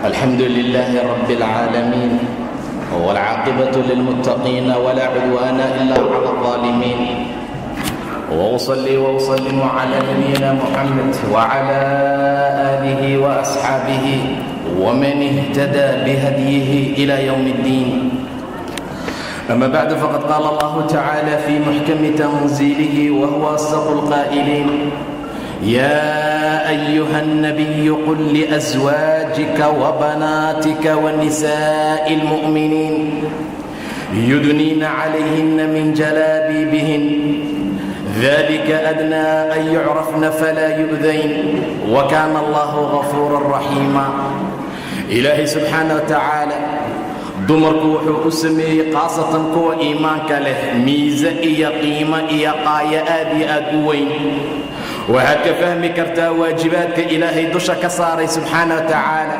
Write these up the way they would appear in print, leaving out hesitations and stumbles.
الحمد لله رب العالمين، والعاقبة للمتقين، ولا عدوان إلا على الظالمين، وأصلي وأسلم على نبينا محمد وعلى آله وأصحابه ومن اهتدى بهديه إلى يوم الدين. أما بعد، فقد قال الله تعالى في محكم تنزيله وهو أصدق القائلين: يا أيها النبي قل لأزواجك وبناتك ونساء المؤمنين يدنين عليهن من جلابيبهن، ذلك أدنى أن يعرفن فلا يؤذين، وكان الله غفورا رحيما. Ilaahay subxaana wa tacaala dumarku wuxuu u sameeyey, khaasatan kuwa iimaanka leh, miise iyo qiimo iyo qaayo aad iyo aad u weyn. Waxaad ka fahmi kartaa waajibaadka Ilaahay dusha ka saaray subxaana wa tacaala.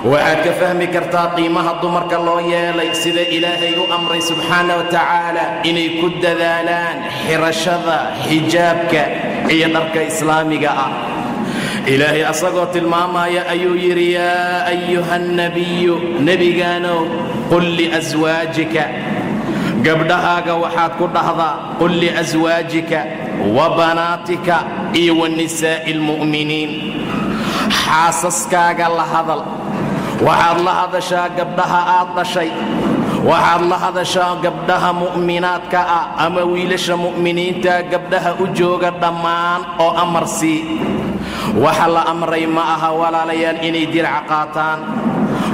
Waxaad ka fahmi kartaa qiimaha dumarka loo yeelay, sida Ilaahay u amray subxaana wa tacaala inay ku dadaalaan xirashada xijaabka iyo dharka islaamiga ah. Ilaahay asagoo tilmaamaya ayuu yidhi: يا أيها النبي، nebigaanow، قل لأزواجك، gabdhahaaga waxaad ku dhahdaa، قل لأزواجك وبناتك iyo ونساء المؤمنين، xaasaskaaga la hadal. Waxaad la hadashaa gabdhaha aad dhashay, waxaad la hadashaa gabdhaha mu'minaadka ah ama wiilasha mu'miniinta gabdhaha u jooga dhammaan oo amar sii. Waxa la amray ma aha, walaalayaal, inay dirac qaataan.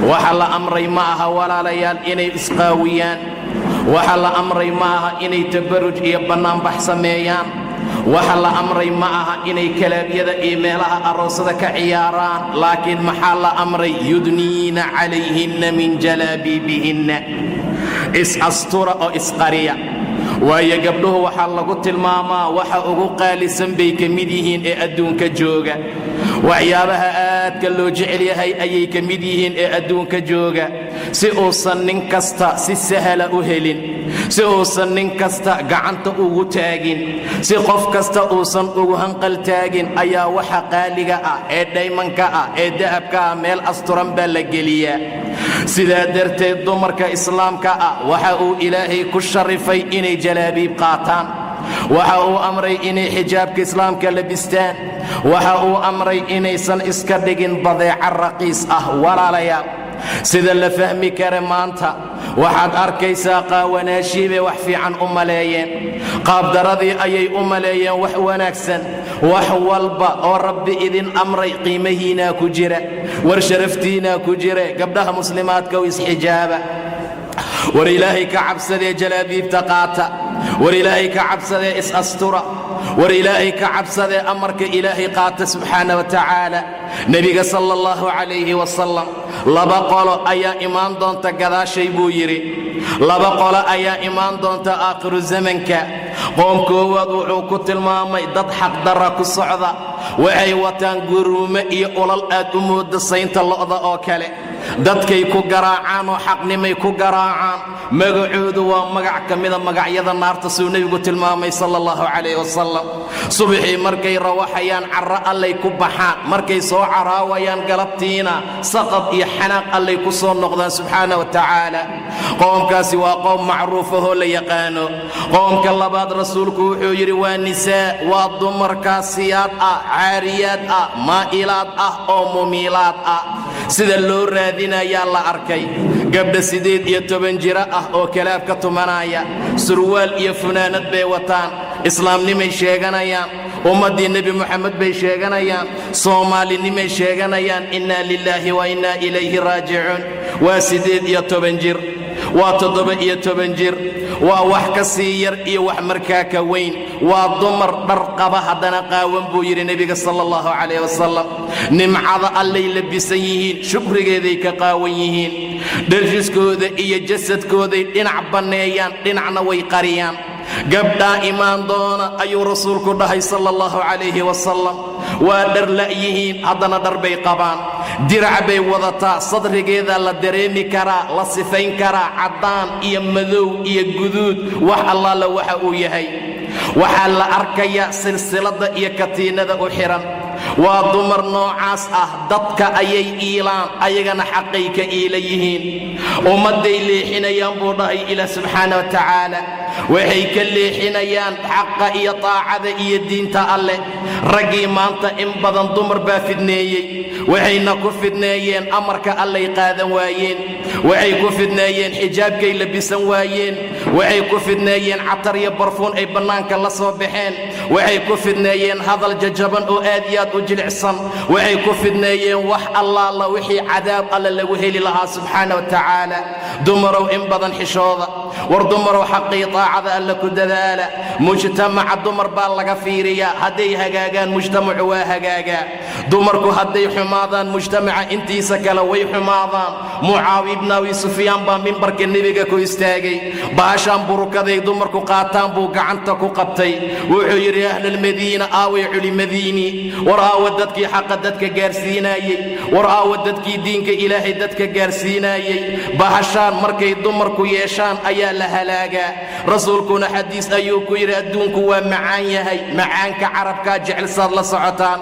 Waxa la amray ma aha, walaalayaal, inay isqaawiyaan. Waxa la amray ma aha inay tabaruj iyo bannaanbax sameeyaan. Waxa la amray ma aha inay kalaabyada iyo meelaha aroosada ka ciyaaraan. Laakiin maxaa la amray? يدنين عليهن من جلابيبهن، is-astura oo isqariya. Waayo, gabdhuhu waxaa lagu tilmaamaa waxa ugu qaalisan bay ka mid yihiin ee adduunka jooga. Waxyaabaha aadka loo jecel yahay ayay ka mid yihiin ee adduunka jooga. Si uusan nin kasta si sahla u helin, si uusan nin kasta gacanta ugu taagin, si qof kasta uusan ugu hanqal taagin, ayaa waxa qaaliga ah ee dhaymanka ah ee dahabka ah meel asturan baa la geliyaa. Sidaa darteed dumarka islaamka ah waxa uu Ilaahay ku sharifay inay jalaabiib qaataan. Waxa uu amray inay xijaabka islaamka labistaan. Waxa uu amray inaysan iska dhigin badeeco raqiis ah. Walaalayaal, sida la fahmi kara, maanta waxaad arkaysaa qaawanaashii bay wax fiican u maleeyeen, qaabdaradii ayay u maleeyeen wax wanaagsan. Wax walba oo Rabbi idin amray qiimahiinaa ku jira, war sharaftiinaa ku jira. Gabdhaha muslimaadka u isxijaaba. War Ilaahay ka cabsadee jalaabiibta qaata. War Ilaahay ka cabsadee is-astura. War Ilaahay ka cabsadee amarka Ilaahay qaata subxaana wa tacaala. Nebiga sala allahu calayhi wasalam, laba qolo ayaa imaan doonta gadaashay buu yidhi. Laba qolo ayaa imaan doonta aakhiru zamanka. Qoom koowaad wuxuu ku tilmaamay dad xaqdarra ku socda. Waxay wataan guruumo iyo ulal aad u mooda saynta lo'da oo kale. Dadkay ku garaacaan oo xaqnimay ku garaacaan. Magacoodu waa magac ka mida magacyada naarta, suu nebigu tilmaamay sala allahu calayh wasalam. Subaxii markay rawaxayaan, carro allay ku baxaan. Markay soo caraawayaan galabtiina, saqad iyo xanaaq allay ku soo noqdaan subxaana wa tacaala. Qoomkaasi waa qoom macruufahoo la yaqaano. Qoomka labaad, rasuulku wuxuu yidhi, waa nisaa, waa dumar kaasiyaad ah, caariyaad ah, maa'ilaad ah oo mumiilaad ah. Sida loo raadinayaa la arkay gabdha 18 jiro ah oo kalaab ka tumanaya. Surwaal iyo funaanad bay wataan. Islaamnimay sheeganayaan, ummaddii Nebi Moxamed bay sheeganayaan, Soomaalinimay sheeganayaan. إنا لله وإنا إليه راجعون. Waa 18 jir, waa 17 jir, waa wax ka sii yar iyo wax markaa ka weyn. Waa dumar dhar qaba, haddana qaawan, buu yidhi nebiga sala allahu calayh wasalam. Nimcada allay labisan yihiin, shukrigeeday ka qaawan yihiin. Dharjiskooda iyo jasadkooday dhinac banneeyaan, dhinacna way qariyaan. Gabdhaa imaan doona, ayuu rasuulku dhahay sala allahu calayhi wasalam. Waa dhar la'yihiin, haddana dhar bay qabaan. Dirac bay wadataa, sadrigeeda la dareemi karaa, la sifayn karaa, caddaan iyo madow iyo guduud, wax allaala waxa uu yahay. Waxaa la arkayaa silsiladda iyo katiinada u xidhan. Waa dumar noocaas ah. Dadka ayay iilaan, ayagana xaqay ka iila yihiin. Ummadday leexinayaan, buu dhahay Ilaah subxaana wa tacaala. Waxay ka leexinayaan xaqa iyo taacada iyo diinta Alleh. Raggii maanta in badan dumar baa fidneeyey. Waxayna ku fidneeyeen amarka Allay qaadan waayeen. Waxay ku fidneeyeen xijaabkay labisan waayeen. Waxay ku fidneeyeen catar iyo barfuun ay bannaanka la soo baxeen. Waxay ku fidneeyeen hadal jajaban oo aad iyo aad u jilicsan. Waxay ku fidneeyeen wax allaala wixii cadaab Alle lagu heli lahaa subxaana wa tacaala. Dumarow, in badan xishooda. War dumarow, xaqii taacada Alle ku dadaala. Mujtamaca dumar baa laga fiiriyaa. Hadday hagaagaan, mujtamacu waa hagaagaa. Dumarku hadday xumaadaan, mujtamaca intiisa kale way xumaadaan. Mucaawi ibn Abi Sufyaan baa mimbarka Nebiga ku istaagay. Baashaan burukaday dumarku qaataan buu gacanta ku qabtay. Wuxuu yidhi: "Ahlalmadiina, aaway culimadiinii? War aawa dadkii xaqa dadka gaarsiinaayey? War aawa dadkii diinka Ilaahay dadka gaarsiinaayey? Bahashaan markay dumarku yeeshaan ayaa la halaagaa." Rasuulkuna xadiis ayuu ku yidhi: "Adduunku waa macaan yahay, macaanka carabkaa jecel, saad la socotaan.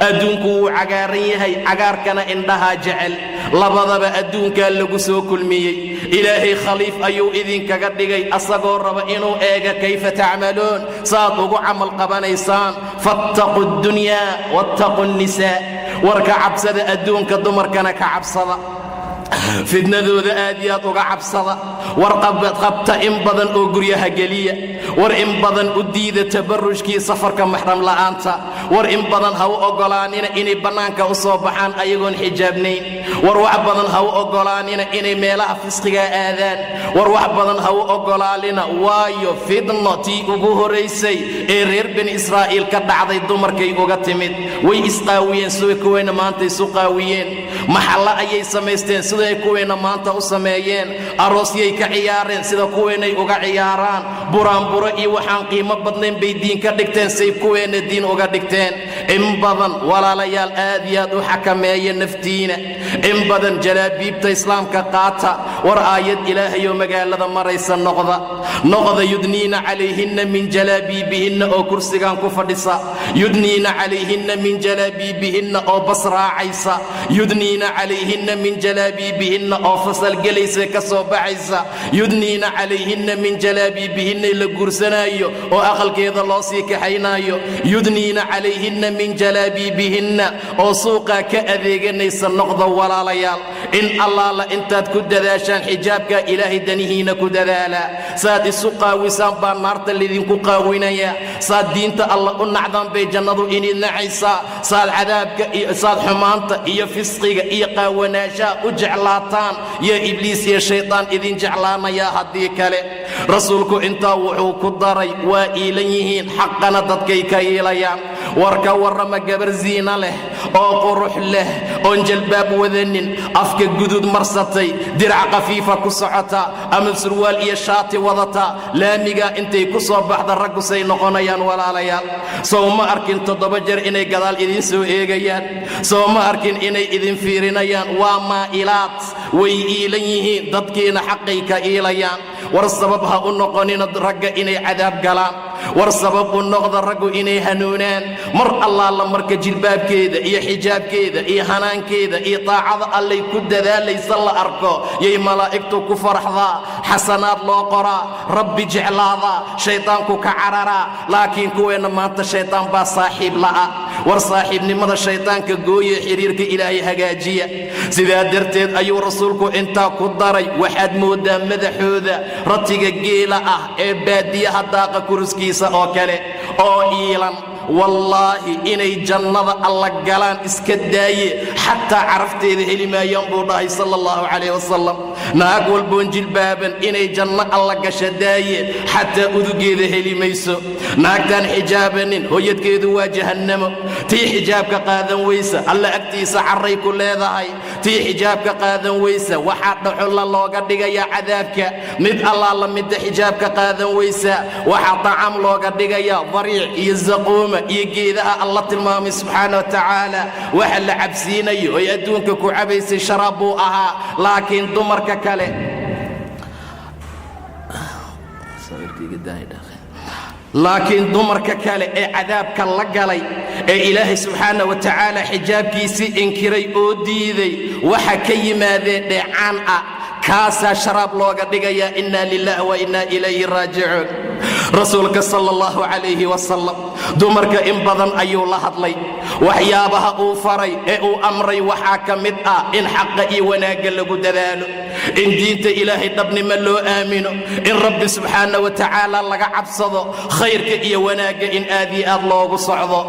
Adduunku wuu cagaaran yahay, cagaarkana indhahaa jecel. Labadaba adduunkaa lagu soo kulmiyey. Ilaahay khaliif ayuu idinkaga dhigay, asagoo raba inuu eega kayfa tacmaluun, saad ugu camal qabanaysaan. Fattaqu ddunyaa wattaqu nnisaa." War ka cabsada adduunka, dumarkana ka cabsada. Fidnadooda aad iyo aad uga cabsada. War qabta in badan oo guryaha geliya. War in badan u diida tabarrujkii safarka maxram la'aanta. War in badan ha u oggolaanina inay bannaanka u soo baxaan ayagoon xijaabnayn. War wax badan ha u oggolaanina inay meelaha fisqiga aadaan. War wax badan ha u oggolaanina, waayo fidno tii ugu horaysay ee reer Bani Israa'iil ka dhacday dumarkay uga timid. Way isqaawiyeen siday kuwayna maanta isu qaawiyeen. Maxallo ayay samaysteen siday kuwayna maanta u sameeyeen. Aroosyay ka ciyaareen sida kuwaynay uga ciyaaraan. Buraanburo iyo waxaan qiimo badnayn bay diin ka dhigteen, say kuweenna diin uga dhigteen. In badan, walaalayaal, aad iyo aad u xakameeya naftiina. In badan jalaabiibta Islaamka qaata. War aayad Ilaahayoo magaalada maraysa noqda. Noqda yudniina calayhinna min jalaabiibihinna oo kursigan ku fadhisa, yudniina calayhinna min jalaabiibihinna oo bas raacaysa, yudniina calayhinna min jalaabiibihinna oo fasal gelaysa ka soo baxaysa, yudniina calayhinna min jalaabiibihinna la guursanaayo oo aqalkeeda loo sii kaxaynaayo, yudniina calayhinna min jalaabiibihinna oo suuqaa ka adeeganaysa noqda. Walaalayaal, in allaala intaad ku dadaashaan xijaabka Ilaahay danihiina ku dadaalaa. Saad isu qaawisaan baa naarta laydinku qaawinayaa. Saad diinta Alla u nacdaan bay jannadu inid nacaysaa. Saad cadaabka iyo saad xumaanta iyo fisqiga iyo qaawanaashaha u jeclaataan yo Ibliis iyo Shaydaan idin jeclaanayaa. Haddii kale, rasuulku intaa wuxuu ku daray: waa iilan yihiin, xaqana dadkay ka iilayaan. War ka warrama gabar ziina leh oo qurux leh oon jalbaab wadanin, afka guduud marsatay, dirac khafiifa ku socota ama surwaal iyo shaati wadata, laamigaa intay ku soo baxda, raggu say noqonayaan? Walaalayaal, sow ma arkin 7 jeer inay gadaal idiin soo eegayaan? Sow ma arkin inay idin fiirinayaan? Waa maa'ilaad, way iilan yihiin, dadkiina xaqay ka iilayaan. War sabab ha u noqonina ragga inay cadaab galaan. War sabab u noqda raggu inay hanuunaan. Mar allaala marka jilbaabkeeda iyo xijaabkeeda iyo hanaankeeda iyo taacada Allay ku dadaalaysa la arko, yay malaa'igtu ku faraxdaa, xasanaad loo qoraa, Rabbi jeclaadaa, shaydaanku ka cararaa. Laakiin kuweenna maanta shaydaan baa saaxiib la'a. War saaxiibnimada shaydaanka gooye, xiriirka Ilaahay hagaajiya. Sidaa darteed ayuu rasuulku intaa ku daray: waxaad mooddaa madaxooda ratiga geela ah ee baadiyaha daaqa kuruskiisa oo kale oo iilan. Wallaahi, inay jannada Alla galaan iska daaye, xataa carafteeda heli maayaan, buu dhahay sala allahu calayh wasalam. Naag walboon jilbaaban inay janno Alla gasha daaye, xataa udugeeda heli mayso. Naagtaan xijaabanin hoyadkeedu waa jahannamo. Tii xijaabka qaadan weysa, Alla agtiisa carray ku leedahay. Tii xijaabka qaadan weysa waxaa dhaxulla looga dhigayaa cadaabka. Mid allaala midda xijaabka qaadan weysa waxaa طacaam looga dhigayaa dariic iyo zaquuma iyo geedaha Alla tilmaamay subxaana wa tacaala. Waxa la cabsiinayo oy adduunka ku cabaysay sharaab buu ahaa. Laakiin dumarka kale. Laakiin dumarka kale ee cadaabka la galay, ee Ilaahay subxaana wa tacaala xijaabkiisii inkiray oo diiday, waxa ka yimaadee dheecaan ah, kaasaa sharaab looga dhigayaa. Inna lilah wa inna ilayhi raajicuun. Rasuulka sala allahu calayhi wasalam dumarka in badan ayuu la hadlay. Waxyaabaha uu faray ee uu amray waxaa ka mid ah in xaqa iyo wanaagga lagu dadaalo, in diinta Ilaahay dhabnimo loo aamino, in Rabbi subxaana wa tacaala laga cabsado, khayrka iyo wanaagga in aad iyo aad loogu socdo.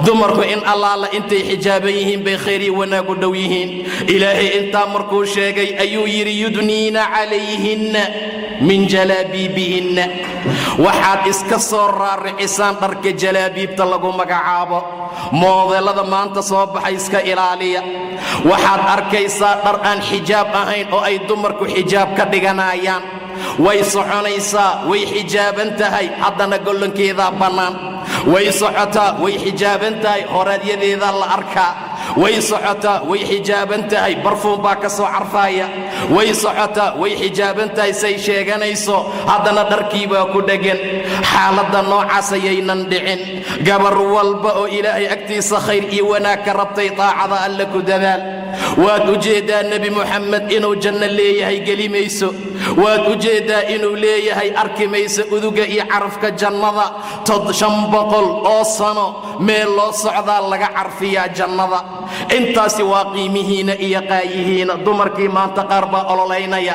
Dumarku in allaala intay xijaaban yihiin bay khayr iyo wanaag u dhow yihiin. Ilaahay intaa markuu sheegay ayuu yidhi: "Yudniina calayhinna min jalaabiibihinna." Waxaad iska soo raaricisaan dharka jalaabiibta lagu magacaabo. Moodeellada maanta soo baxay iska ilaaliya. Waxaad arkaysaa dhar aan xijaab ahayn oo ay dumarku xijaab ka dhiganayaan. Way soconaysaa, way xijaaban tahay, haddana gollankeedaa bannaan. Way socotaa, way xijaaban tahay, horaadyadeedaa la arkaa. Way socotaa, way xijaaban tahay, barfuun baa ka soo carfaaya. Way socotaa, way xijaaban tahay say sheeganayso, haddana dharkii baa ku dheggan. Xaaladda noocaas ayaynan dhicin. Gabar walba oo Ilaahay agtiisa khayr iyo wanaag ka rabtay, taacada Alle ku dadaal. Waad u jeeddaa Nebi Moxamed inuu janno leeyahay, geli mayso. Waad u jeeddaa inuu leeyahay arki mayso uduga iyo carafka jannada. 500 oo sano meel loo socdaa laga carfiyaa jannada. Intaasi waa qiimihiina iyo qaayihiina. Dumarkii maanta qaar baa ololaynaya.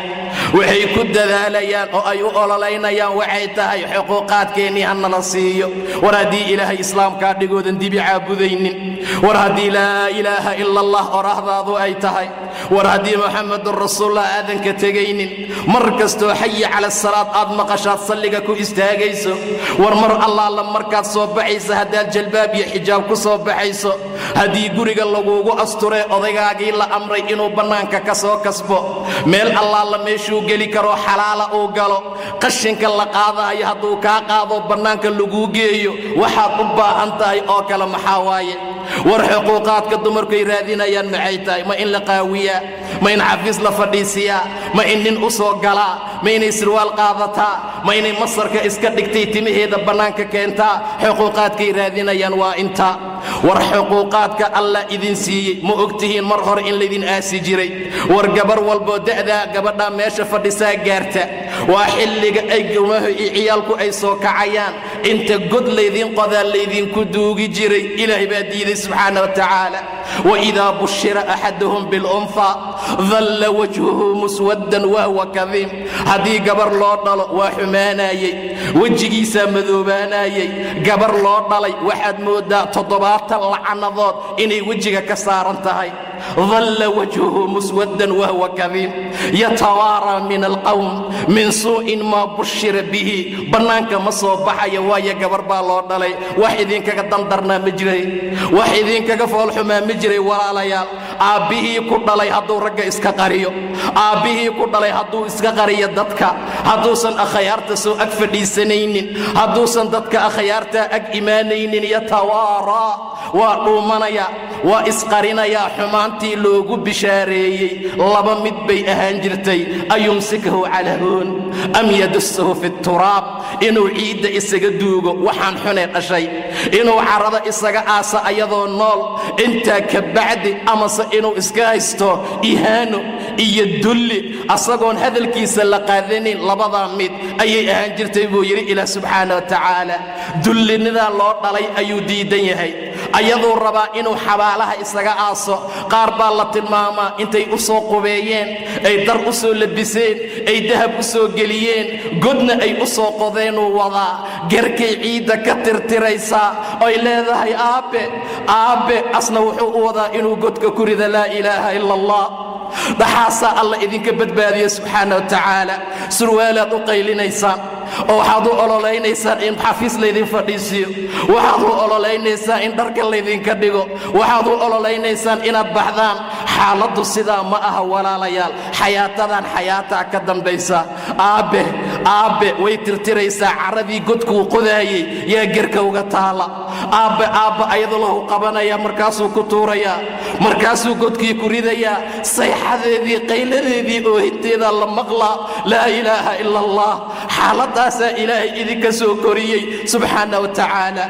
Waxay ku dadaalayaan oo ay u ololaynayaan waxay tahay xuquuqaadkeennii ha nala siiyo. War haddii Ilaahay Islaamkaa dhigoodan dibi caabudaynin, war haddii "laa ilaaha ila Allah" orahdaadu ay tahay, war haddii Muxamedun rasuulullah aadan ka tegaynin, mar kastoo "xayi cala asalaad" aad maqashaad salliga ku istaagayso, war mar allaala markaad soo baxaysa haddaad jalbaab iyo xijaab ku soo baxayso, haddii guriga laguugu asturee odaygaagii la amray inuu bannaanka ka soo kasbo, meel allaala meeshuu geli karoo xalaala uu galo, qashinka la qaadaayo hadduu kaa qaado bannaanka laguu geeyo, waxaad u baahan tahay oo kale maxaa waaye? War xuquuqaadka dumarkuay raadinayaan maxay tahay? Ma in la qaawiyaa? Ma in xafiis la fadhiisiyaa? Ma in nin u soo galaa? Ma inay sirwaal qaadataa? Ma inay masarka iska dhigtay, timaheeda bannaanka keentaa? Xuquuqaadkay raadinayaan waa inta. War xuquuqaadka Allah idin siiyey, ma og tihiin mar hore in laydin aasi jiray? War gabar walboo da'daa gabadhaa meesha fadhisaa gaarta, waa xilliga ay gumahu iyo ciyaalku ay soo kacayaan, inta god laydin qodaa laydinku duugi jiray. Ilaahay baa diiday subxaana wa tacaala. وإذا بشر أحدهم بالأنثى ظل وجهه مسودا وهو كظيم. Haddii gabar loo dhalo waa xumaanayey, wejigiisaa madoobaanayey. Gabar loo dhalay waxaad mooddaa 70 lacanadood inay wejiga ka saaran tahay. ظل وجهه مسودا وهو كظيم يتوارى من القوم من سوء ما بشر به. Bannaanka ma soo baxaya, waayo gabar baa loo dhalay. Wax idinkaga dandarnaa ma jiray, wax idinkaga foolxumaa ma jiray. Walaalayaal, aabbihii ku dhalay hadduu ragga iska qariyo, aabbihii ku dhalay hadduu iska qariyo dadka, hadduusan akhyaarta soo ag fadhiisanaynin, hadduusan dadka akhyaartaa ag imaanaynin, yatawaaraa, waa dhuumanaya, waa isqarinayaa xumaantii loogu bishaareeyey. Laba mid bay ahaan jirtay: أيمسكه على هون أم يدسه في التراب. Inuu ciidda isaga duugo waxaan xunee dhashay, inuu carrada isaga aasa ayadoo nool intaa ka bacdi, amase inuu iska haysto ihaano iyo dulli asagoon hadalkiisa la qaadanin. Labadaa mid ayay ahaan jirtay, buu yidhi Ilaah subxaana wa tacaala. Dullinidaa loo dhalay ayuu diidan yahay, ayaduu rabaa inuu xabaalaha isaga aaso. Qaar baa la tilmaamaa intay u soo qubeeyeen, ay dar u soo labiseen, ay dahab u soo geliyeen, godna ay u soo qodeenuu wadaa. Garkay ciidda ka tirtiraysaa oy leedahay: "Aabbe, aabbe." Asna wuxuu u wadaa inuu godka ku rida. Laa ilaaha ila Allah. Dhaxaasaa Alla idinka badbaadiya subxaana wa tacaala. Surwaalaad u qaylinaysaan oo waxaad u ololaynaysaan in xafiis laydin fadhiisiiyo, waxaad u ololaynaysaan in dharka laydinka dhigo, waxaad u ololaynaysaan inaad baxdaan. Xaaladdu sidaa ma aha, walaalayaal. Xayaatadan xayaataa ka dambaysa. "Aabbe, aabbe," way tirtiraysaa carradii godkuu qodaayey yaa gerka uga taala. Aabbe, aabba, ayadoo lahu qabanaya, markaasuu ku tuurayaa, markaasuu godkii ku ridayaa. Sayxadeedii, qayladeedii, oohinteedaa la maqlaa. Laa ilaaha ila Allah. Xaaladaasaa Ilaahay idinka soo koriyey, subxaana wa tacaala.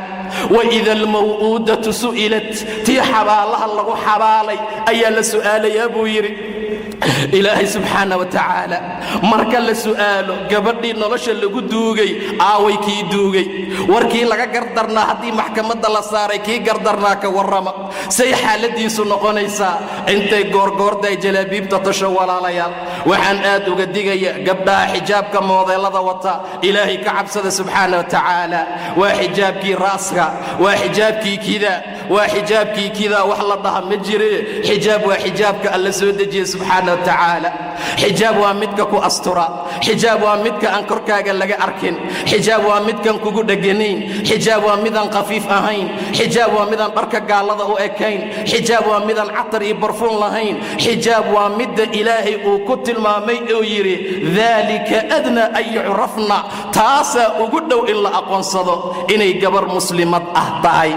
Waida almaw'uudatu su'ilat, tii xabaalaha lagu xabaalay ayaa la su'aalayaa, buu yidhi Ilaahay subxaana wa tacaala. Marka la su'aalo gabadhii nolosha lagu duugay, aaway kii duugay? Warkii laga gardarnaa haddii maxkamadda la saaray, kii gardarnaa ka warrama, say xaaladiisu noqonaysaa? Intay goorgoortaay jalaabiibta tasho. Walaalayaal, waxaan aad uga digaya gabdhaha xijaabka moodeellada wata. Ilaahay ka cabsada, subxaana wa tacaala. Waa xijaabkii raaska, waa xijaabkii kida, waa xijaabkii kida, wax la dhaha ma jire. Xijaab waa xijaabka Alla soo dejiye, subxaana wa tacaala. Xijaab waa midka ku astura. Xijaab waa midka aan korkaaga laga arkin. Xijaab waa midkan kugu dheganayn. Xijaab waa midaan khafiif ahayn. Xijaab waa midaan dharka gaallada u ekayn. Xijaab waa midaan catar iyo barfuun lahayn. Xijaab waa midda Ilaahay uu ku tilmaamay oo yidhi: "Daalika adnaa an yucrafna." Taasaa ugu dhow in la aqoonsado inay gabar muslimad ah tahay,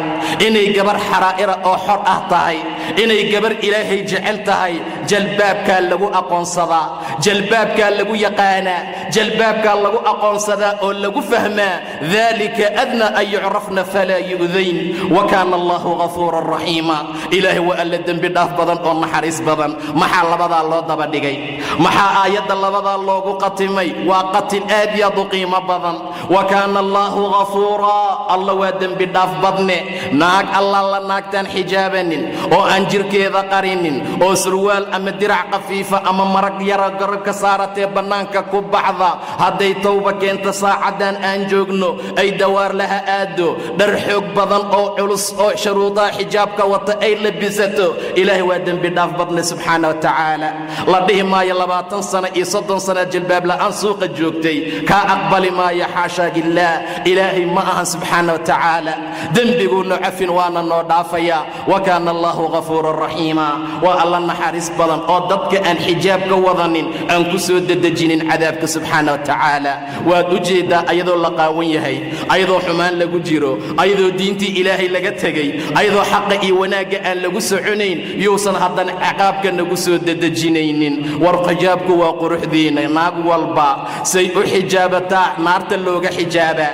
inay gabar xaraa'ira oo xor ah tahay, inay gabar Ilaahay jecel tahay. Jalbaabkaa lagu aqoonsadaa, jalbaabkaa lagu yaqaanaa, jalbaabkaa lagu aqoonsadaa oo lagu fahmaa. Daalika adnaa an yucrafna falaa yu'dayn, wa kaana Allahu ghafuuran raxiima. Ilaahay waa Alla dembi dhaaf badan oo naxariis badan. Maxaa labadaa loo daba dhigay? Maxaa aayadda labadaa loogu qatimay? Waa qatin aad iyo aad u qiimo badan. Wa kaana Allaahu ghafuuraa, Alla waa dembi dhaaf badne. Naag alla la naagtaan xijaabanin oo aan jirkeeda qarinin oo surwaal ama dirac khafiifa ama marag yara garabka saaratee bannaanka ku baxda, hadday towba keento saacaddan aan joogno, ay dawaar laha aado, dhar xoog badan oo culus oo shuruudaha xijaabka wata ay labisato, Ilaahay waa dembi dhaaf badne, subxaana wa tacaala. La dhihi maayo 20 sano iyo 30 sana jilbaab la'aan suuqa joogtay, kaa aqbali maayo. Xaashaa lillaah, Ilaahay ma ahan, subxaana wa tacaala. Dembiguuna cafin waana noo dhaafayaa. Wa kaana Allahu ghafuuran raxiima. Waa Alla naxariis badan oo dadka aan xijaab ka wadanin aan ku soo dedejinin cadaabka, subxaana wa tacaala. Waad u jeeddaa, ayadoo la qaawan yahay, ayadoo xumaan lagu jiro, ayadoo diintii Ilaahay laga tegey, ayadoo xaqa iyo wanaagga aan lagu soconayn, yuusan haddana ciqaabka nagu soo dedejinaynin. War xijaabku waa quruxdiinna. Naag walba say u xijaabataa naarta looga xijaabaa.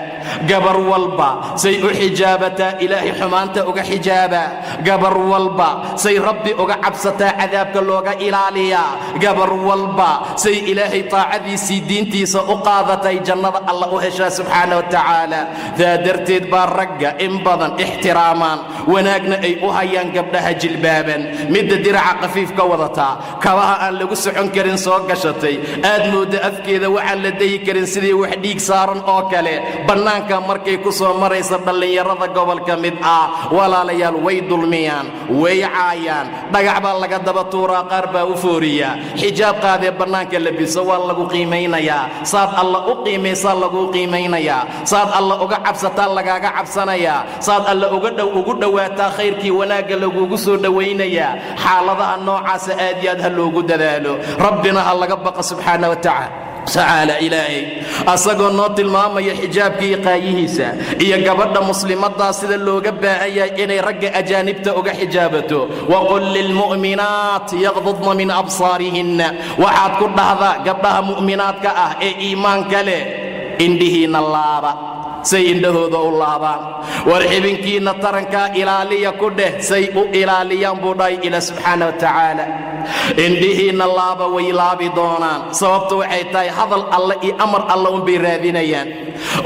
Gabar walba say u xijaabataa Ilaahay xumaanta uga xijaabaa. Gabar walba say Rabbi uga cabsataa cadaabka looga ilaaliyaa. Gabar walba say Ilaahay taacadiisii, diintiisa u qaadatay, jannada Alla u heshaa, subxaana wa tacaala. Daa darteed baa ragga in badan ixtiraamaan, wanaagna ay u hayaan gabdhaha jilbaaban. Midda diraca khafiif ka wadataa, kabaha aan lagu socon karin soo gashatay, aad moodda afkeeda waxaan la dayi karin, sidii wax dhiig saaran oo kale, bannaanka markay ku soo maraysa dhallinyarada gobolka mid ah, walaalayaal, way dulmiyaan, way caayaan, dhagax baa laga daba tuuraa, qaar baa u fooriyaa. Xijaab qaadee bannaanka labiso, waa lagu qiimaynayaa. Saad Alla u qiimaysaa laguu qiimaynayaa. Saad Alla uga cabsataa lagaaga cabsanayaa. Saad Alla uga dhow ugu dhowaataa khayrkii wanaagga lagugu soo dhowaynayaa. Xaaladaha noocaasa aad iyo aad ha loogu dadaalo, Rabbina ha laga baqa, subxaana wa tacaala. Ilaahay asagoo noo tilmaamaya xijaabkii qaayihiisa iyo gabadha muslimaddaa sida looga baahan yahay inay ragga ajaanibta uga xijaabato: "Waqul lilmu'minaat yaqdudna min absaarihinna." Waxaad ku dhahdaa gabdhaha mu'minaadka ah ee iimaanka leh: indhihiinna laaba. Say indhahooda u laabaan? War xibinkiinna tarankaa ilaaliya ku dheh. Say u ilaaliyaan, buu dhahay Ilaa subxaana wa tacaala. Indhihiinna laaba, way laabi doonaan. Sababtu waxay tahay hadal Alle iyo amar Alle unbay raadinayaan.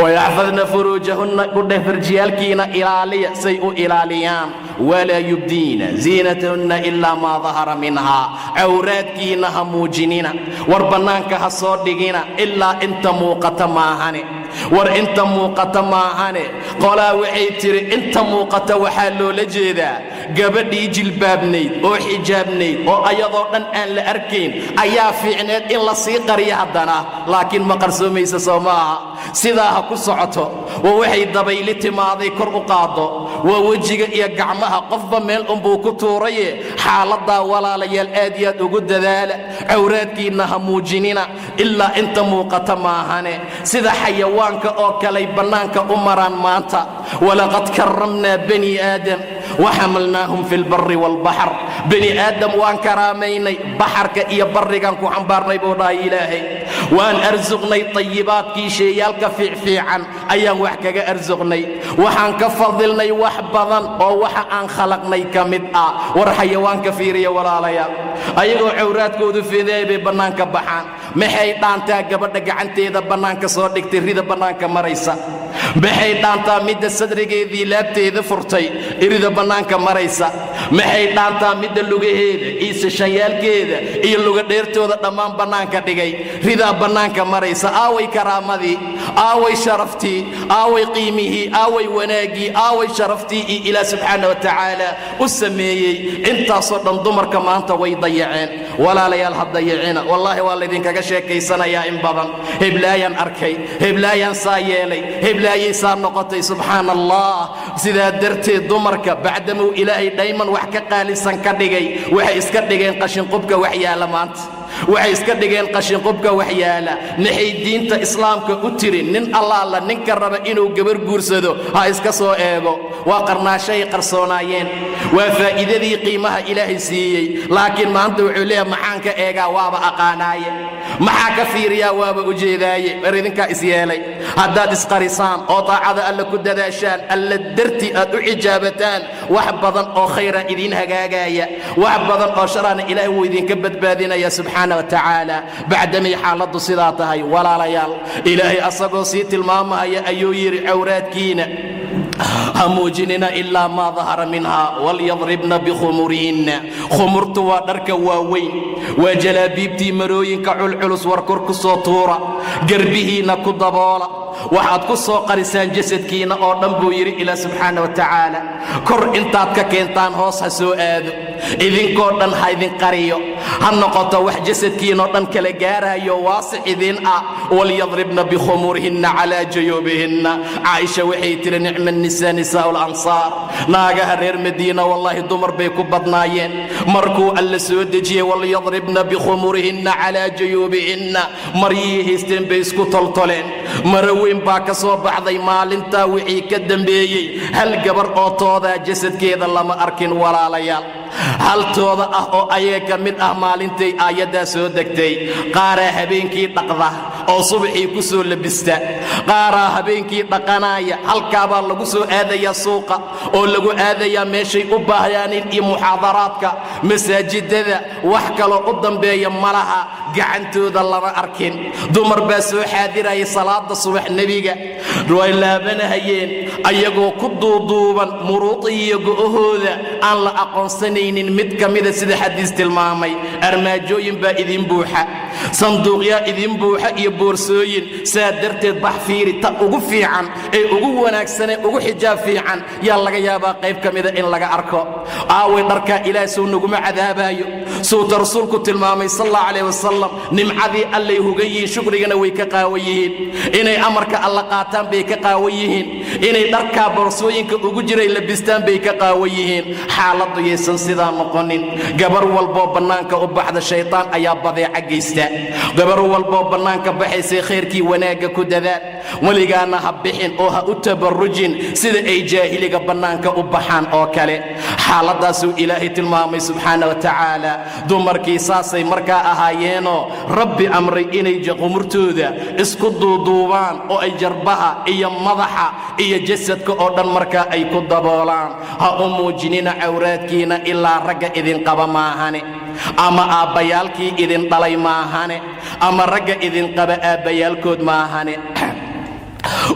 "Wayaxfadna furuujahunna" ku dheh, farjiyaalkiina ilaaliya. Say u ilaaliyaan? "Walaa yubdiina ziinatahunna ilaa maa dahara minhaa." Cawraadkiinna ha muujinina, war bannaanka ha soo dhigina, ilaa inta muuqata maahane. War inta muuqata maahane. Qolaa waxay tidhi inta muuqata waxaa loola jeedaa gabadhii jilbaabnayd oo xijaabnayd oo ayadoo dhan aan la arkayn ayaa fiicneed in la sii qariyo haddana, laakiin ma qarsoomaysa, soo ma aha? Sidaa ha ku socoto. Waa waxay dabayli timaaday kor u qaaddo. Waa wejiga iyo gacmaha, qofba meel unbuu ku tuuraye. Xaaladdaa, walaalayaal, aad iyo aad ugu dadaala. Cawraadkiinna ha muujinina ilaa inta muuqata maahane. Sida xayawaanka oo kaley bannaanka u maraan maanta. ولقد كرمنا بني آدم وحملناهم في البر والبحر. Bani aadam waan karaamaynay, baxarka iyo barrigaan ku xambaarnay, buu dhahay Ilaahay. Waan arsuqnay tayibaadkii, sheeyaalka fiicfiican ayaan wax kaga arsuqnay. Waxaan ka fadilnay wax badan oo waxa aan khalaqnay ka mid ah. War xayawaanka fiiriya, walaalayaal. Ayagoo cawraadkoodu fideey bay bannaanka baxaan. Maxay dhaantaa gabadha gacanteeda bannaanka soo dhigtay rida bannaanka maraysa? Maxay dhaantaa midda sadrigeedii laabteeda furtay irida bannaanka maraysa? Maxay dhaantaa midda lugaheeda iyo sashanyaalkeeda iyo lugadheertooda dhammaan bannaanka dhigay ridaa bannaanka maraysa? Aaway karaamadii? Aaway sharaftii? Aaway qiimihii? Aaway wanaaggii? Aaway sharaftii iyo Ilaah subxaana wa tacaala u sameeyey? Intaasoo dhan dumarka maanta way dayaceen. Walaalayaal, ha dayacina. Wallaahi waa laydinkaga sheekaysanayaa in badan. Heblaayaan arkay, heblaayaan saa yeelay, heblaayay saa noqotay. Subxaana Allah. Sidaa darteed dumarka, bacdamuu Ilaahay dhayman wax ka qaalisan ka dhigay, waxay iska dhigeen qashinqubka wax yaalla. Maanta waxay iska dhigeen qashinqubka wax yaala. Maxay diinta Islaamka u tirin nin allaala ninka raba inuu gabar guursado ha iska soo eego? Waa qarnaashay qarsoonaayeen, waa faa'iidadii qiimaha Ilaahay siiyey. Laakiin maanta wuxuu leeyahay: "Maxaan ka eegaa? Waaba aqaanaaye. Maxaa ka fiiriyaa? Waaba ujeedaaye." War idinkaa is yeelay. Haddaad isqarisaan oo daacada Alle ku dadaashaan, Alle dartii aad u xijaabataan, wax badan oo khayra idiin hagaagaya, wax badan oo sharaana Ilaahay wuu idinka badbaadinaya subxaana wa tacaala. Bacdamay xaaladdu sidaa tahay, walaalayaal, Ilaahay asagoo sii tilmaamaya ayuu yidhi: "Cawraadkiina ha muujinina ilaa ما ظهر منها، وليضربن بخمرهن." Khumurtu waa dharka waaweyn, waa jalaabiibtii, marooyinka culculus. War kor ku soo tuura, garbihiinna ku daboola, waxaad ku soo qarisaan jasadkiinna oo dhan, buu yidhi Ilaah subxaana wa tacaala. Kor intaad ka keentaan hoos ha soo aado, idinkoo dhan ha idin qariyo, ha noqoto wax jasadkiinoo dhan kala gaarayo, waasic idin ah. وليضربن بخمرهن على جيوبهن. Caaisha waxay tidhi: "نعم النساء نساء الأنصار." Naagaha reer Madiina wallaahi dumar bay ku badnaayeen. Markuu Alla soo dejiyey "وليضربن بخمرهن على جيوبهن", maryihii haysteen bay isku toltoleen, maro weyn baa ka soo baxday. Maalintaa wixii ka dambeeyey hal gabar oo toodaa jasadkeeda lama arkin, walaalayaal, haltooda ah oo ayaga ka mid ah maalintay aayaddaa soo degtay. Qaaraa habeenkii dhaqda oo subaxii ku soo labista, qaaraa habeenkii dhaqanaaya. Halkaabaa lagu soo aadayaa suuqa oo lagu aadayaa meeshay u baahyaaniin iyo muxaadaraadka masaajidada. Wax kaloo u dambeeya ma laha. Gacantooda lama arkin. Dumar baa soo xaadiraya salaada subax nebiga, way laabanahayeen ayagoo ku duuduuban muruuqi iyo go'ahooda aan la aqoonsanaynin mid ka mida, sida xadiis tilmaamay. Armaajooyin baa idin buuxa, sanduuqyaa idin buuxa iyo boorsooyin. Saa darteed bax, fiiri ta ugu fiican ee ugu wanaagsanee ugu xijaab fiican yaa laga yaabaa qayb ka mida in laga arko. Aaway dharkaa Ilaah? Suu naguma cadaabaayo? Suuta Rasuulku tilmaamay sal Allah calayh wasalam. Nimcadii Allay hugan yihiin, shukrigana way ka qaawan yihiin. Inay amarka Alla qaataan bay ka qaawan yihiin. Inay dharkaa boorsooyinka ugu jiray labistaan bay ka qaawan yihiin. Xaaladdu yaysan sidaa noqonin. Gabar walboo bannaanka u baxda, shaytaan ayaa badeeca geysta. Gabar walboo bannaanka baxaysay, khayrkii wanaagga ku dadaal. Weligaana ha bixin oo ha u tabarrujin sida ay jaahiliga bannaanka u baxaan oo kale. Xaaladdaasuu Ilaahay tilmaamay subxaana wa tacaala. Dumarkii saasay markaa ahaayeenoo Rabbi amray inay qumurtooda isku duuduubaan oo ay jarbaha iyo madaxa iyo jasadka oo dhan markaa ay ku daboolaan. Ha u muujinina cawraadkiina ilaa ragga idinqaba maahane, ama aabbayaalkii idin dhalay maahane, ama ragga idinqaba aabbayaalkood maahane,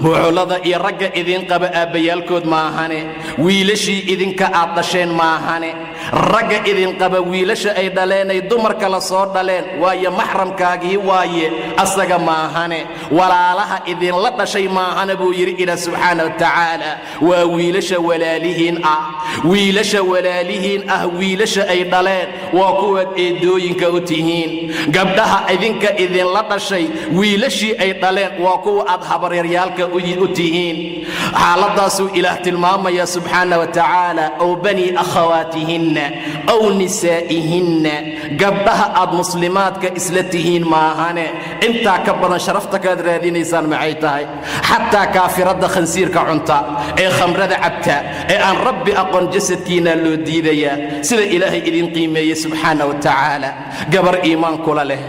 buxullada iyo ragga idin qaba aabbayaalkood maahane, wiilashii idinka aad dhasheen maahane. Ragga idinqaba wiilasha ay dhaleenay dumar kala soo dhaleen, waayo maxramkaagii waaye, asaga maahane. Walaalaha idinla dhashay maahane, buu yidhi Ilaah subxaana wa tacaala. Waa wiilasha walaalihiin ah, wiilasha walaalihiin ah, wiilasha ay dhaleen waa kuwaad eedooyinka u tihiin. Gabdhaha idinka idinla dhashay wiilashii ay dhaleen waa kuwa aad habaryaryaalka u tihiin. Xaaladdaasuu Ilaah tilmaamaya subxaana wa tacaala. Aw bani akhawaatihinna aw nisaa'ihinna, gabdhaha aad muslimaadka isla tihiin maahane. Intaa ka badan sharafta kaad raadinaysaan maxay tahay? Xataa kaafiradda khansiirka cunta ee khamrada cabta ee aan Rabbi aqoon jasadkiinaa loo diidayaa, sida Ilaahay idin qiimeeyey subxaana wa tacaala. Gabar iimaan kula leh,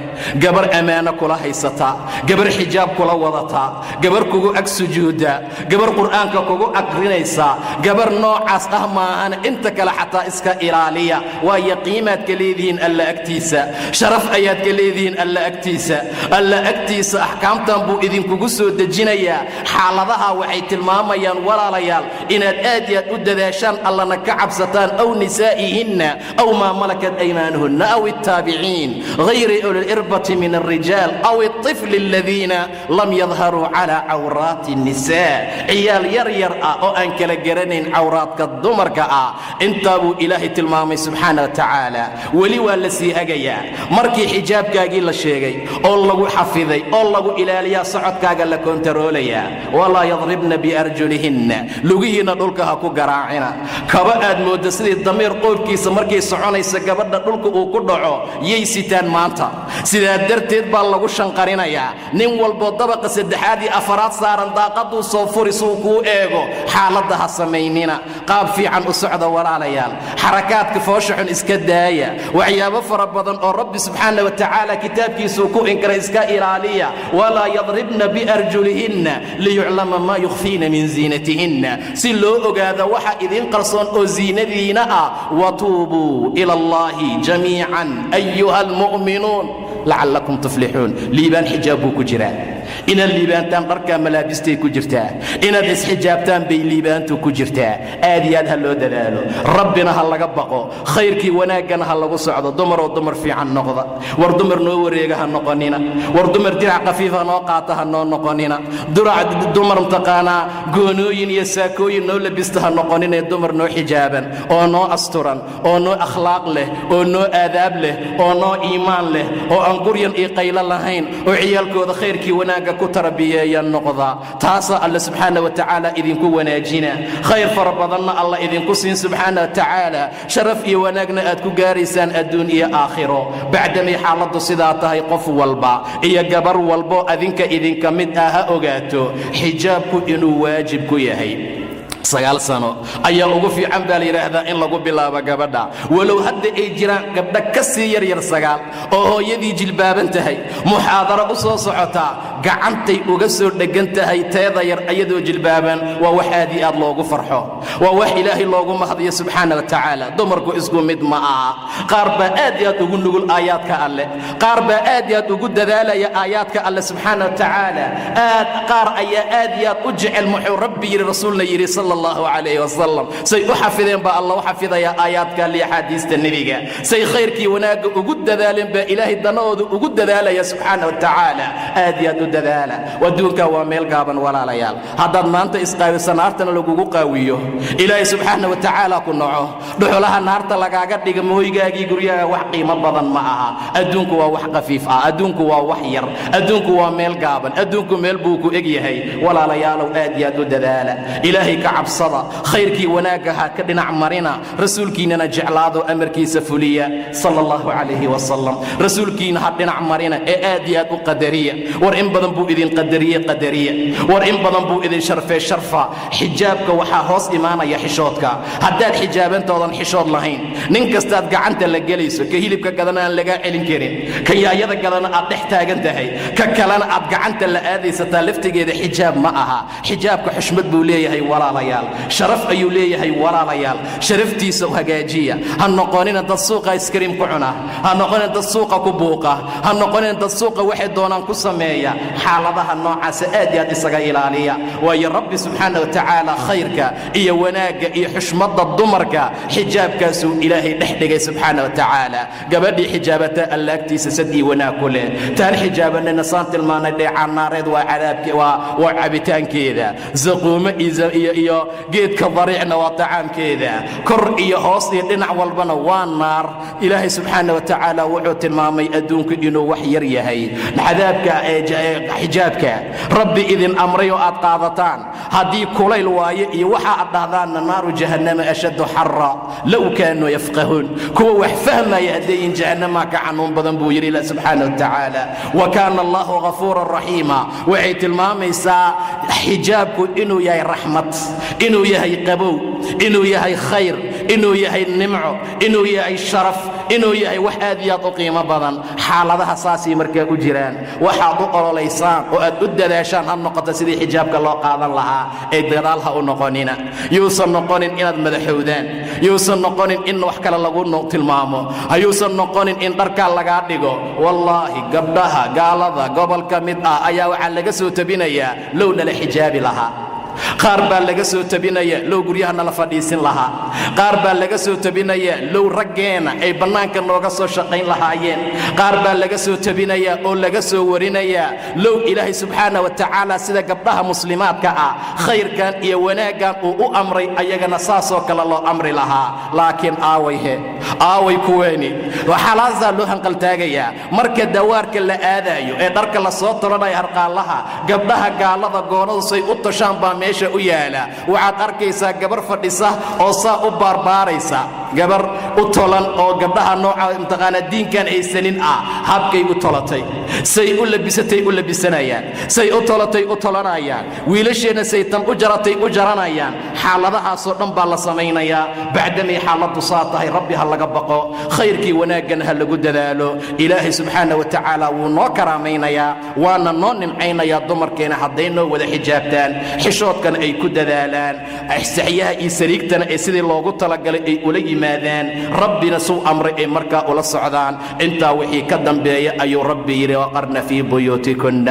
gabar ammaano kula haysata, gabar xijaab kula wadata, gabar kugu ag sujuuda, gabar Qur'aanka kugu akrinaysa, gabar noocaas ah maahane, inta kale xataa iska ilaaliya. Waayo qiimaad ka leedihiin Alla agtiisa, sharaf ayaad ka leedihiin Alla agtiisa. Alla agtiisa axkaamtan buu idinkugu soo dejinayaa. Xaaladaha waxay tilmaamayaan, walaalayaal, inaad aad iyo aad u dadaashaan, Allana ka cabsataan. Aw nisaa'ihinna aw maa malakat aymaanuhunna aw الtaabiciin غayri uli الإrbة min الrijaal aw الطفل الذiina lam yadharuu calى cawraati الnisaa, ciyaal yar yar ah oo aan kala garanayn cawraadka dumarka ah. Intaa buu Ilaahay tilmaamay subxaana wa tacaala. Weli waa la sii hagayaa. Markii xijaabkaagii la sheegay oo lagu xafiday oo lagu ilaaliyaa, socodkaaga la kontaroolayaa. Walaa yadribna biarjulihinna, lugihiinna dhulka ha ku garaacina. Kaba aad moodda sidii damiir qoobkiisa markay soconaysa gabadha dhulka uu ku dhaco yay sitaan maanta. Sidaa darteed baa lagu shanqarinayaa. Nin walboo dabaqa saddexaad iyo afaraad saaran daaqaduu soo furi suu kuu eego. Xaaladda ha samaynina. Qaab fiican u socda, walaalayaal. Xarakaadka foosha xun iska daaya. Waxyaabo fara badan oo Rabbi subxaana wa tacaala kitaabkiisuu ku inkaray iska ilaaliya. Walaa yadribna biarjulihinna liyuclama maa yukhfiina min ziinatihinna, si loo ogaado waxa idiin qarsoon oo ziinadiina ah. Watuubuu ila Allahi jamiican ayuha almu'minuun lacallakum tuflixuun. Liibaan xijaab buu ku jiraa. Inaad liibaantaan dharkaa malaabistay ku jirtaa. Inaad isxijaabtaan bay liibaantu ku jirtaa. Aad iyo aad ha loo dadaalo, Rabbina ha laga baqo, khayrkii wanaaggana ha lagu socdo. Dumaroo, dumar fiican noqda. War dumar noo wareega ha noqonina. War dumar dirac khafiifa noo qaata ha noo noqonina. Dumar mutaqaanaa goonooyin iyo saakooyin noo labista ha noqonina. Dumar noo xijaaban oo noo asturan oo noo akhlaaq leh oo noo aadaab leh oo noo iimaan leh oo aan guryan iyo qaylo lahayn oo ciyaalkooda khayrkii wanaagga ku tarbiyeeya noqda. Taasaa Alle subxaana wa tacaala idinku wanaajina, khayr fara badanna Alla idinku siin subxaana wa tacaala, sharaf iyo wanaagna aad ku gaaraysaan adduun iyo aakhiro. Bacdamay xaaladdu sidaa tahay, qof walba iyo gabar walbo adinka idinka mid ah ha ogaato xijaabku inuu waajib ku yahay. 9 sano ayaa ugu fiican baa la yidhaahdaa in lagu bilaabo gabadha, walow hadda ay jiraan gabdho ka sii yaryar 9 oo hooyadii jilbaaban tahay, muxaadaro u soo socotaa, gacantay uga soo dheggan tahay teeda yar ayadoo jilbaaban. Waa wax aad iyo aad loogu farxo, waa wax Ilaahay loogu mahadiyo subxaana wa tacaala. Dumarku isku mid ma aha. Qaar baa aad iyo aad ugu nugul aayaadka Alleh, qaar baa aad iyo aad ugu dadaalaya aayaadka Alleh subxaana wa tacaala, aad qaar ayaa aad iyo aad u jecel muxuu Rabbi yidhi, Rasuulna yidhi sala Allahu calayhi wasalam. Say u xafideen baa Alla u xafidayaa aayaadka iyo axaadiista Nebiga. Say khayrkii wanaagga ugu dadaaleen baa Ilaahay danahooda ugu dadaalaya subxaana wa tacaala. Aad iyo aad u dadaala. Adduunka waa meel gaaban, walaalayaal. Haddaad maanta isqaawiso, naartana lagugu qaawiyo, Ilaahay subxaana wa tacaala ku naco, dhuxulaha naarta lagaaga dhiga mooygaagii guryaha, wax qiimo badan ma aha. Adduunku waa wax khafiif ah, adduunku waa wax yar, adduunku waa meel gaaban, adduunku meel buu ku eg yahay. Walaalayaalow, aad iyo aad u dadaala, Ilaahay ka cabsada, khayrkii wanaagga ha ka dhinac marina, Rasuulkiinnana jeclaado, amarkiisa fuliya sala Allahu calayhi wasalam. Rasuulkiina ha dhinac marina ee aad iyo aad u qadariya. War in badan buu idin qadariye, qadariya. War in badan buu idin sharfee, sharfa. Xijaabka waxaa hoos imaanaya xishoodka. Haddaad xijaabantoodan xishood lahayn, nin kastaad gacanta la gelayso, ka hilibka gadana aan lagaa celin karin, ka yaayada gadana aad dhex taagan tahay, ka kalena aad gacanta la aadaysataa, laftigeeda xijaab ma aha. Xijaabka xushmad buu leeyahay, walaalayaal. Walaalayaal, sharaf ayuu leeyahay. Walaalayaal, sharaftiisa hagaajiya. Ha noqonina dad suuqa ice cream ku cuna, ha noqonina dad suuqa ku buuqa, ha noqonina dad suuqa waxay doonaan ku sameeya. Xaaladaha noocaasa aad iyo aad isaga ilaaliya, waayo Rabbi subxaana wa tacaala khayrka iyo wanaagga iyo xushmadda dumarka xijaabkaasuu Ilaahay dhex dhigay subxaana wa tacaala. Gabadhii xijaabata Alla agtiisa sad iyo wanaag ku leh. Taan xijaabanayna, saan tilmaanay, dheecaan naareed waa cadaabke, waa cabitaankeeda. Zaquumo iyo geedka dariicna waa tacaamkeeda. Kor iyo hoos iyo dhinac walbana waa naar. Ilaahay subxaana wa tacaala wuxuu tilmaamay adduunku inuu wax yar yahay. Cadaabka xijaabka Rabbi idin amray oo aad qaadataan, haddii kulayl waaye iyo waxa aad dhahdaanna, نار جهنم أشد حرا لو كانوا يفقهون. Kuwa wax fahmaya haddayin, jahannama ka xanuun badan, buu yidhi Ilah subxaana wa tacaala. وكان الله غفورا رحيما. Waxay tilmaamaysaa xijaabku inuu yahay raxmad, inuu yahay qabow, inuu yahay khayr, inuu yahay nimco, inuu yahay sharaf, inuu yahay wax aad iyo aad u qiimo badan. Xaaladaha saasay markaa u jiraan. Waxaad u ololaysaan oo aad u dadaashaan ha noqoto sidii xijaabka loo qaadan lahaa ee gadaal ha u noqonina. Yuusan noqonin inaad madaxowdaan, yuusan noqonin in wax kale lagu tilmaamo, hayuusan noqonin in dharkaa lagaa dhigo. Wallaahi, gabdhaha gaalada gobolka mid ah ayaa waxaa laga soo tabinayaa, low nala xijaabi lahaa. Qaar baa laga soo tabinaya, low guryaha nala fadhiisin lahaa. Qaar baa laga soo tabinaya, low raggeenna ay bannaanka nooga soo shaqayn lahaayeen. Qaar baa laga soo tabinaya oo laga soo warinayaa, low Ilaahay subxaana wa tacaala sida gabdhaha muslimaadka ah khayrkan iyo wanaaggan uu u amray, ayagana saasoo kale loo amri lahaa. Laakiin aaway he, aaway kuweeni? Waxaalaasaa loo hanqaltaagayaa marka dawaarka la aadaayo ee dharka la soo tolanayo. Harqaanlaha gabdhaha gaalada goonadu say u toshaan baa meesha u yaala. Waxaad arkaysaa gabar fadhisa oo saa u baarbaaraysa gabar u tolan oo gabdhaha nooca imtaqaanaa diinkan haysanin ah. Habkay u tolatay, say u labisatay u labisanayaan, say u tolatay u tolanayaan. Wiilasheenna say tan u jaratay u jaranayaan. Xaaladahaasoo dhan baa la samaynayaa. Bacdamay xaaladdu saa tahay, Rabbi ha laga baqo, khayrkii wanaaggana ha lagu dadaalo. Ilaahay subxaana wa tacaala wuu noo karaamaynayaa, waana noo nimcaynayaa dumarkeena hadday noo wada xijaabtaan, xishoodkana ay ku dadaalaan, saxyaha iyo sariigtana ee sidii loogu talagalay ay ula yimaadaan, Rabbina suu amray ay markaa ula socdaan. Intaa wixii ka dambeeya ayuu Rabbi yidhi: وقرن في بيوتكن.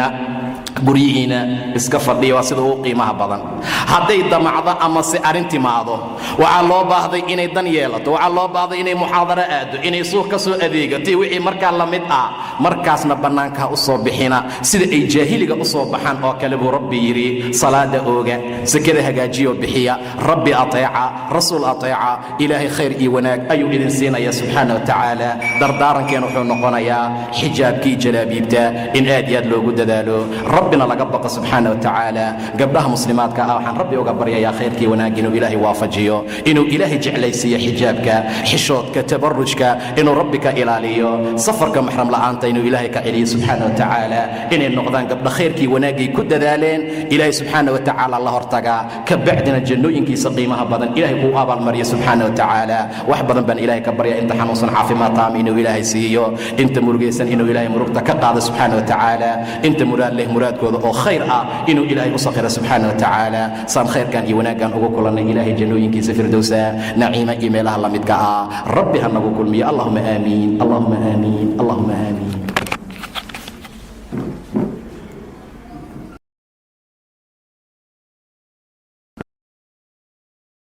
Guryihiina iska fadhiya, waa sida ugu qiimaha badan. Hadday damacdo ama se arrin timaado, waxaa loo baahday inay dan yeelato, waxaa loo baahday inay muxaadaro aaddo, inay suuq ka soo adeegato, wixii markaa la mid ah, markaasna bannaanka ha u soo bixina sida ay jaahiliga u soo baxaan oo kale, buu Rabbi yidhi. Salaada ooga, sakada hagaajiyo bixiya, Rabbi ateeca, Rasuul ateeca. Ilaahay khayr iyo wanaag ayuu idin siinaya subxaana wa tacaala. Dardaarankeena wuxuu noqonayaa xijaabkii jalaabiibta in aad iyo aad loogu dadaalo, Rabbina laga baqo subxaana wa tacaala. Gabdhaha muslimaadka ah waxaan Rabbi uga baryayaa khayrkii wanaag inuu Ilaahay waafajiyo, inuu Ilaahay jeclaysiiyo xijaabka, xishoodka, tabarrujka inuu Rabbi ka ilaaliyo, safarka maxram la'aanta inuu Ilaahay ka celiyo subxaana wa tacaala, inay noqdaan gabdha khayrkii wanaaggay ku dadaaleen Ilaahay subxaana wa tacaala la hortagaa, ka bacdina jannooyinkiisa qiimaha badan Ilaahay kuu abaalmariyo subxaana wa tacaala. Wax badan baan Ilaahay ka barya: inta xanuunsan caafimaad taam inuu Ilaahay siiyo, inta murugaysan inuu Ilaahay murugta ka qaado subxaana wa tacaala, inta muraad leh muraadkooda oo khayr ah inuu Ilaahay u sakhiro subxaana wa tacaala. Saan khayrkan iyo wanaaggan ugu kulannay, Ilaahay jannooyinkiisa firdowsa, naciima iyo meelaha la midka ah Rabbi ha nagu kulmiyo. اللهم آمين، اللهم آمين.